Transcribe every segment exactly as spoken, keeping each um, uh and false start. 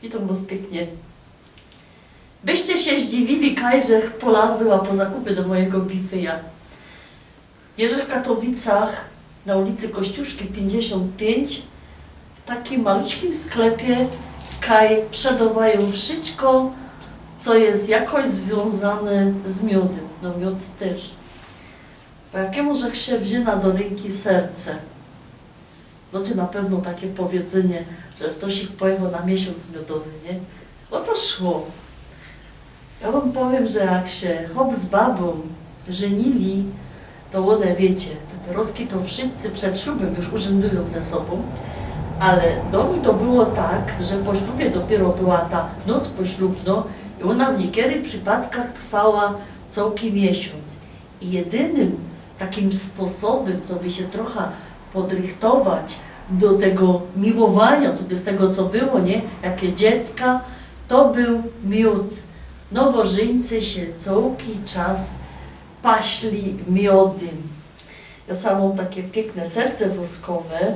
Witōm wos piyknie. Byście sie zdziwiyli, kaj żech polazła po zakupy do mojigo bifyja. Jeżech w Katowicach na ulicy Kościuszki piyńćdziesiōnt piyńć, w takim maluczkim sklepie, kaj przedowajōm wszysko, co je jakoś zwiōnzane z miodym. No, miōd tyż. Po jakiymu żech sie wziyna do rynki serce? Znocie na pewno takie powiedzynie, że ftoś pojechoł na miesiōnc miodowy, nie? O co szło? Jo wōm powiym, że jak sie chop z babōm żynili, to ône, wiycie, te pierōzki to wszyscy przed ślubym już urzyndujōm ze sobōm, ale do nij to było tak, że po ślubie dopiyro była ta noc poślubnŏ i ôna w niykerych przipadkach trwała cołki miesiōnc. I jedynym takim sposobym, co by sie trocha podrychtować do tego miłowaniŏ, co by z tego, co było, nie? Jakie dziecka, to bōł miōd. Nowożyńcy sie cołki czas paśli miodym. Jo sam mōm takie piykne serce woskowe.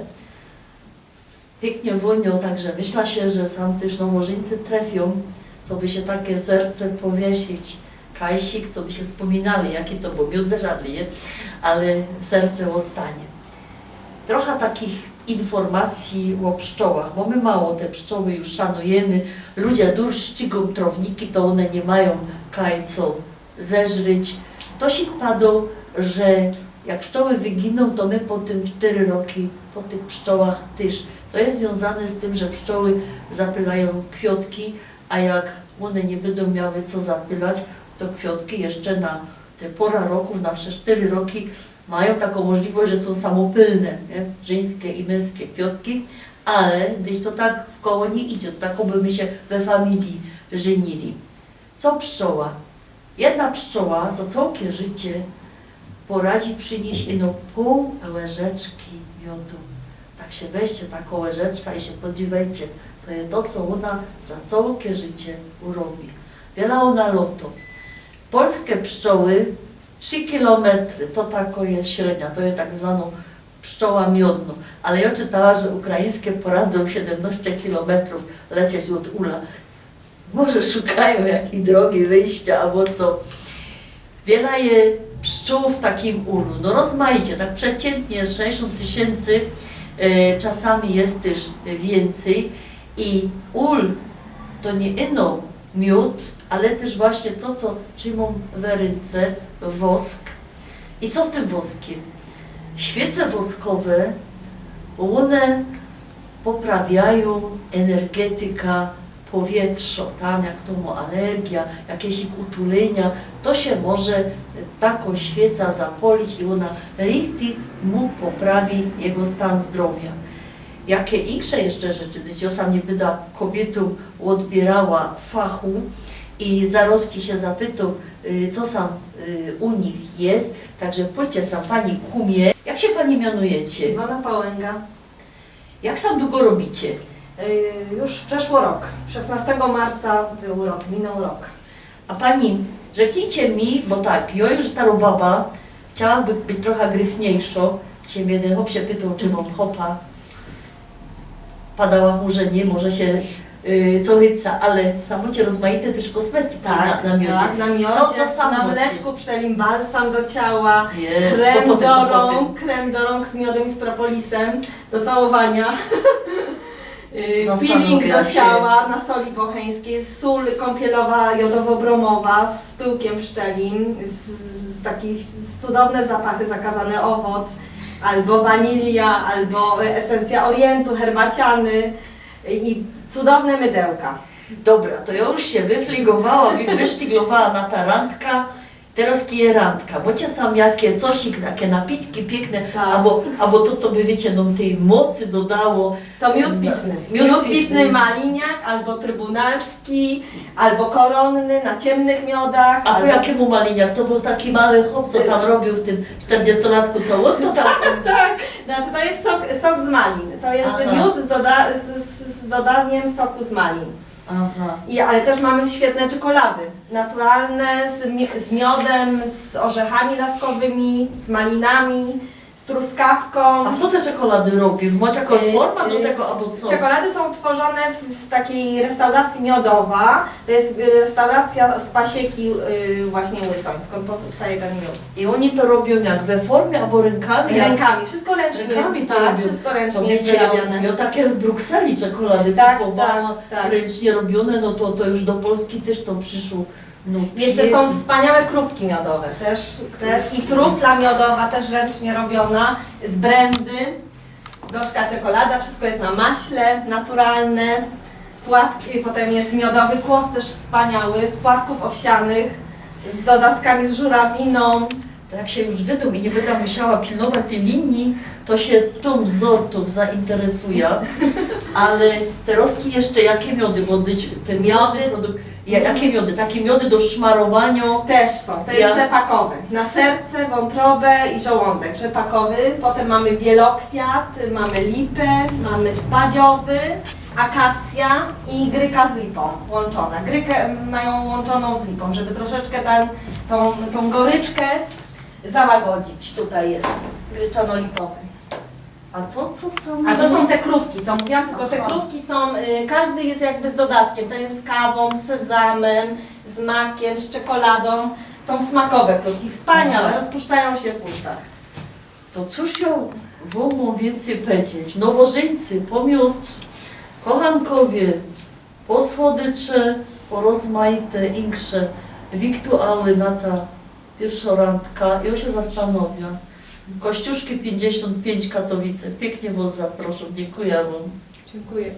Piyknie wōniŏ, tak że myśla sie, że sam tyż nowożyńcy trefiōm, co by sie takie serce powiesić. Kajsik, co by sie spōminali, jaki to bōł miōd, zeżarli, nie? Ale serce ôstanie. Trocha takich informacyji ô pszczołach, bo my mało te pszczoły już szanujymy. Ludzie durś szczigōm trowniki, to ône niy majōm kaj co zeżryć. Ftoś padŏ, że jak pszczoły wyginōm, to my potym sztyry roki po tych pszczołach tyż. To je zwiōnzane z tym, że pszczoły zapylajōm kwiŏtki, a jak ône niy bydōm miały co zapylać, to kwiŏtki jeszcze na te pora rokōw, na te sztyry roki majōm takõ możliwość, że sōm samopylne, nie? Żeńske i mynske kwiŏtki, ale gdzys to tak w koło niy idzie, to tak ôby my sie we familiji żynili. Co pszczoła? Jedna pszczoła za cołkie życie poradzi prziniyś ino pōł łyżeczki miodu. Tak sie weźcie takõ łyżeczka i sie podziwejcie. To je to, co ôna za cołkie życie urobi. Wiela ôna lŏtŏ. Polske pszczoły trzi kilometry, to takŏ je średnia, to je tak zwanŏ pszczoła miodnŏ. Ale jo czytała, że ukraińske poradzōm siedymnŏście kilometrōw lecieć ôd ula. Może szukajōm jakij drogi wyjścia abo co. Wiela je pszczōł w takim ulu? No rozmajicie, tak przeciyntnie sześćdziesiōnt tysiyncy, e, czasami je tyż wiyncyj. I ul to niy ino miōd, ale tyż właśnie to, co trzimōm we rynce, wosk. I co z tym woskym? Świyce woskowe, ône poprawiajōm energetyka powietrzŏ, tam jak fto mŏ alergia, jakeś uczulynia, to sie może takõ świyca zapolić i ôna richtig mu poprawi jego stan zdrowiŏ. Jakie insze jeszcze rzeczy, dyć jo sam niy byda kobiytōm ôdbiyrała fachu i zarŏzki sie zapytōm, y, co sam, y, u nich je. Tak że pōdźcie sam, pani Kumie. Jak sie pani mianujecie? Iwona Pałęga. Jak sam dugo robicie? Y, już przeszło rok. Szesnostego marca był rok, minął rok. A pani, rzeknijcie mi, bo tak, jo już starŏ baba, chciałabych być trocha gryfniejszŏ. Dzisiej mie jedyn chop sie pytoł, czy mōm chopa. Padała mu, że niy, może sie, y, co chyca, ale sam mŏcie rozmajte tyż kosmetyki. Tak, na, na miodzie. Tak, na miodzie, co, co sam na mŏcie? Mleczku pszczelim, balsam do ciała, krem do rąk, krem do rąk z miodem i z propolisem do całowania. Y, peeling do ciała na soli bocheńskiej, sól kąpielowa, jodowo-bromowa z pyłkiem pszczelim, z, z, takie cudowne zapachy, zakazany owoc, albo wanilia, albo, y, esencja orientu, herbaciany, y, i cudowne mydełka. Dobra, to jo już sie wyfligowała, wy-, wysztiglowała na ta randka. Terŏz kij je randka, bo mŏcie sam jakie cosik, jakie napitki piykne, tak, abo, abo to, co by, wiycie, nōm tyj mocy dodało. To miōd pitny. Miōd pitny, maliniak albo trybunalski, albo koronny na ciemnych miodach. A po jakimu maliniak? To bōł taki mały chop, co tam robiōł w tym sztyrdziestolatku, to ôn to tam... Tak, tak. Znaczy, to jest sok, sok z malin. To jest miód z doda-, z, z, z dodaniem soku z malin. Aha. I, ale też mamy świetne czekolady. Naturalne, z mi-, z miodem, z orzechami laskowymi, z malinami, z z truskawką. A co te czekolady robią? Macie jakąś Y, formę do y, tego, albo co? Czekolady są tworzone w, w takiej restauracji Miodowa. To jest y, restauracja z Pasieki y, właśnie Łysoń, skąd powstaje ten miód. I oni to robią jak? We formie albo rękami? Jak- Rękami, wszystko ręcznie Rękami jest, to tak, robią. wszystko To ręcznie jest wiecie, ja, wyrabiane. Ja takie w Brukseli czekolady Tak, kupowała, tak, tak. Ręcznie robione, no to, to już do Polski też to przyszło. No, Jeszcze pięknie. Są wspaniałe krówki miodowe, też, też i trufla miodowa, też ręcznie robiona, z brandy. Gorzka czekolada, wszystko jest na maśle, naturalne. Płatki, potem jest miodowy kłos, też wspaniały, z płatków owsianych, z dodatkami z żurawiną. To jak się już wydam i nie będę musiała pilnować tej linii, to się tą zortą zainteresuję. Ale te rostki jeszcze, jakie miody, bo dyć- ten Miody. miodny produkt, ja- jakie miody? Takie miody do szmarowania. Też są, to jest Ja- rzepakowy. Na serce, wątrobę i żołądek rzepakowy. Potem mamy wielokwiat, mamy lipę, mamy spadziowy, akacja i gryka z lipą łączona. Grykę mają łączoną z lipą, żeby troszeczkę ten, tą, tą goryczkę załagodzić. Tutaj jest gryczano-lipowy. A to co są? A to są te krówki, co mówiłam, tylko te Aha. Krówki są, y, każdy jest jakby z dodatkiem. Ten jest z kawą, z sezamem, z makiem, z czekoladą. Są smakowe krówki, wspaniałe, Aha. Rozpuszczają się w ustach. To cóż ja wōm mōm wiyncyj powiedzieć? Nowożyńcy, po miōd, kochankowie, po słodycze, po rozmajte insze wiktuały na ta piyrszŏ randka. I ja się zastanawiam. Kościuszki pięćdziesiąt pięć Katowice. Pięknie Was zapraszam. Dziękuję Wam. Dziękuję.